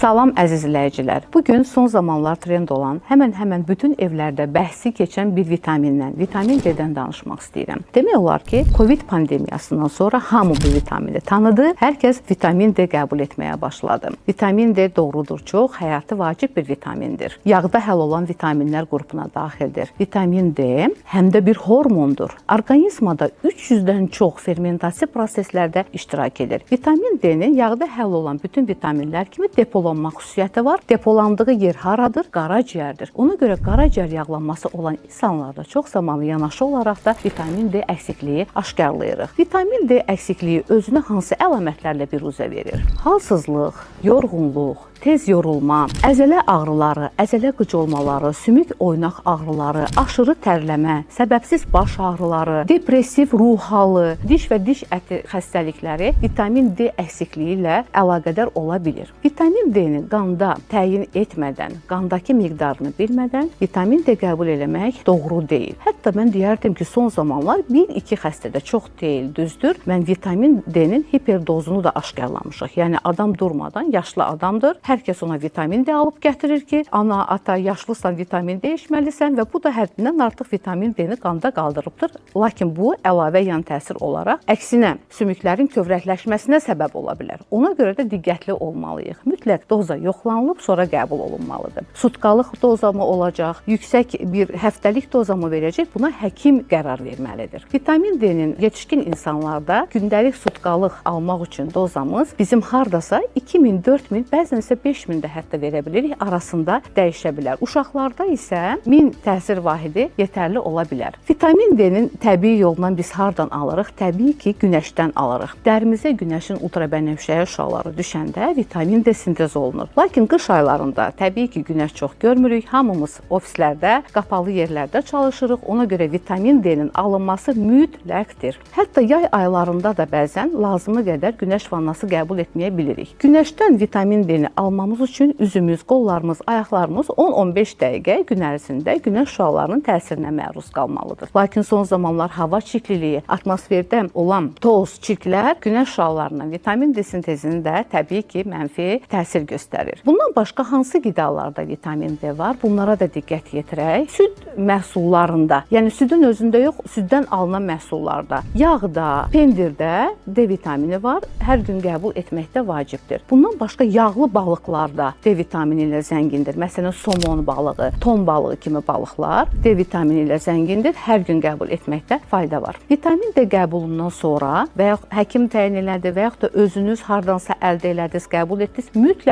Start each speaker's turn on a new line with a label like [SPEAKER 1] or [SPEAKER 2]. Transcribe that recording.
[SPEAKER 1] Salam əziz izləyicilər. Bu gün son zamanlar trend olan, həmən-həmən bütün evlərdə bəhsi keçən bir vitamindən, vitamin D-dən danışmaq istəyirəm. Demək olar ki, Covid pandemiyasından sonra hamı bu vitamini tanıdı. Hər kəs vitamin D qəbul etməyə başladı. Vitamin D doğrudur, çox həyati vacib bir vitamindir. Yağda həll olan vitaminlər qrupuna daxildir. Vitamin D həm də bir hormondur. Orqanizmada 300-dən çox fermentasiya proseslərdə iştirak edir. Vitamin D-nin yağda həll olan bütün vitaminlər kimi depolanma xüsusiyyəti var. Depolandığı yer haradır? Qaraciyərdir. Ona görə qaraciyər yağlanması olan insanlarda çox zamanlı yanaşı olaraq da vitamin D əksikliyi aşkarlayırıq. Vitamin D əksikliyi özünü hansı əlamətlərlə biruzə verir? Halsızlıq, yorğunluq, tez yorulma, əzələ ağrıları, əzələ qıcolmaları, sümük oynaq ağrıları, aşırı tərləmə, səbəbsiz baş ağrıları, depressiv ruh halı, diş və diş əti xəstəlikləri vitamin D əksikliyi ilə əlaqədar ola bilir. Vitamin D-ni qanda təyin etmədən, qandakı miqdarını bilmədən vitamin D qəbul eləmək doğru deyil. Hətta mən deyərdim ki, son zamanlar 1-2 xəstədə, çox deyil, düzdür. Mən vitamin D-nin hiperdozunu da aşkarlamışıq. Yəni adam durmadan, yaşlı adamdır. Hər kəs ona vitamin D alıb gətirir ki, ana, ata, yaşlısan, vitamin D içməlisən və bu da həddindən artıq vitamin D-ni qanda qaldırıbdır. Lakin bu əlavə yan təsir olaraq əksinə sümüklərin kövrəkləşməsinə səbəb ola bilər. Ona görə də diqqətli olmalıyıq. Mütləq doza yoxlanılıb sonra qəbul olunmalıdır. Sutkalıq doza mı olacaq, yüksək bir həftəlik doza mı verəcək, buna həkim qərar verməlidir. Vitamin D-nin yetişkin insanlarda gündəlik sutkalıq almaq üçün dozamız bizim hardasa 2000, 4000, bəzən isə 5000 də hətta verə bilirik, arasında dəyişə bilər. Uşaqlarda isə 1000 təsir vahidi yetərli ola bilər. Vitamin D-nin təbii yolla biz hardan alırıq? Təbii ki, günəşdən alırıq. Dərimizə günəşin ultrabənövşəyi şüaları düşəndə vitamin D sintez olunur. Lakin qış aylarında təbii ki, günəş çox görmürük. Hamımız ofislərdə, qapalı yerlərdə çalışırıq. Ona görə vitamin D-nin alınması mütləqdir. Hətta yay aylarında da bəzən lazımı qədər günəş vannası qəbul etməyə bilirik. Günəşdən vitamin D-ni almamız üçün üzümüz, qollarımız, ayaqlarımız 10-15 dəqiqə gün ərzində günəş şüalarının təsirinə məruz qalmalıdır. Lakin son zamanlar hava çirkliliyi, atmosferdə olan toz, çirklər günəş şüalarından vitamin D sintezini də təbii ki, mənfi təsir göstərir. Bundan başqa hansı qidalarda vitamin D var? Bunlara da diqqət yetirək. Süd məhsullarında, yəni südün özündə yox, süddən alınan məhsullarda, yağda, pendirdə D vitamini var. Hər gün qəbul etməkdə vacibdir. Bundan başqa yağlı balıqlarda D vitamini ilə zəngindir. Məsələn, somon balığı, ton balığı kimi balıqlar D vitamini ilə zəngindir. Hər gün qəbul etməkdə fayda var. Vitamin D qəbulundan sonra və ya həkim təyin elədi və yaxud da özünüz hardansa əldə elədiniz, qəbul etdiniz, mütləq